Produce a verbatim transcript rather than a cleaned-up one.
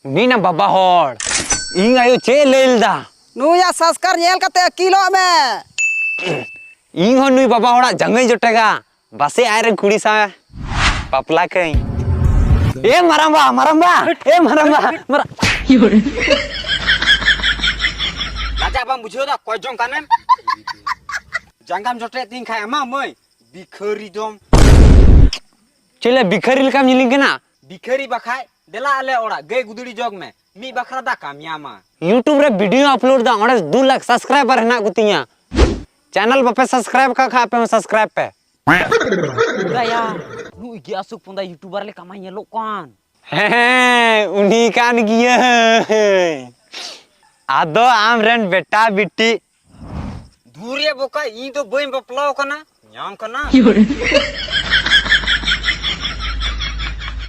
ᱩᱱᱤ ᱱᱟ ᱵᱟᱵᱟ ᱦᱚᱲ, ᱤᱧ ᱟᱭᱳ ᱪᱮᱫ ᱮ ᱞᱟᱹᱭ ᱞᱮᱫᱟ? ᱱᱩᱭᱟᱜ ᱥᱚᱝᱥᱠᱟᱨ ᱧᱮᱞ ᱠᱟᱛᱮ ᱟᱹᱠᱤᱞᱚᱜ ᱢᱮ᱾ ᱤᱧ ᱦᱚᱸ ᱱᱩᱭ ᱵᱟᱵᱟ ᱦᱚᱲᱟᱜ ᱡᱟᱸᱜᱟᱧ ᱡᱚᱴᱮᱜᱟ, ᱵᱟᱥᱮ ᱟᱡ ᱨᱮᱱ ᱠᱩᱲᱤ ᱥᱟᱶ ᱵᱟᱯᱞᱟ ᱠᱟᱹᱧ᱾ ᱮ ᱢᱟᱨᱟᱝᱵᱟ, ᱢᱟᱨᱟᱝᱵᱟ, ᱮ ᱢᱟᱨᱟᱝᱵᱟ, ᱢᱟᱨᱟᱝ᱾ ᱞᱟᱡᱟ ᱵᱟᱢ ᱵᱩᱡᱷᱟᱹᱣ ᱫᱟ, ᱠᱚᱭ ᱡᱚᱝ ᱠᱟᱱᱮᱢ? ᱡᱟᱸᱜᱟᱢ ᱡᱚᱴᱮᱫ ᱛᱤᱧ ᱠᱷᱟᱡ ᱟᱢᱟ ᱢᱟᱹᱭ, ᱵᱤᱠᱷᱟᱹᱨᱤ ᱫᱚᱢ᱾ ᱪᱮᱫ ᱞᱮ ᱵᱤᱠᱷᱟᱹᱨᱤ ᱞᱮᱠᱟᱢ ᱧᱮᱞᱤᱧ ᱠᱟᱱᱟ? ᱵᱤᱠᱷᱟᱹᱨᱤ ᱵᱟᱠᱷᱟᱡ, ᱫᱮᱞᱟ ᱟᱞᱮ ᱚᱲᱟᱜ ᱜᱟᱹᱭ ᱜᱩᱫᱲᱤ ᱡᱚᱜ ᱢᱮ, ᱢᱤᱫ ᱵᱟᱠᱷᱨᱟ ᱫᱟᱠᱟᱢ ᱧᱟᱢᱟ᱾ YouTube ᱨᱮ video upload ᱫᱟ, ᱚᱸᱰᱮ ᱫᱩ ᱞᱟᱠᱷ subscriber ᱦᱮᱱᱟᱜ ᱠᱚᱛᱤᱧᱟ᱾ Channel ᱵᱟᱯᱮ subscribe ᱠᱟᱜ ᱠᱷᱟᱡ ᱟᱯᱮ ᱦᱚᱸ subscribe ᱯᱮ᱾ ᱫᱟᱭᱟ, ᱱᱩᱭ ᱜᱮ ᱟᱥᱩᱠ ᱯᱚᱸᱫᱟ YouTuber ᱞᱮᱠᱟ ᱢᱟᱭ ᱧᱮᱞᱚᱜ ᱠᱟᱱ᱾ ᱦᱮᱸ, ᱩᱱᱤ ᱠᱟᱱ ᱜᱤᱭᱟᱹᱧ᱾ ᱟᱫᱚ ᱟᱢ ᱨᱮᱱ ᱵᱮᱴᱟ ᱵᱤᱴᱤ᱾ ᱫᱷᱩᱨ ᱭᱟ ᱵᱚᱠᱟ, ᱤᱧ ᱫᱚ ᱵᱟᱹᱧ ᱵᱟᱯᱞᱟᱣ ᱠᱟᱱᱟ, ᱧᱟᱢ ᱠᱟᱱᱟ᱾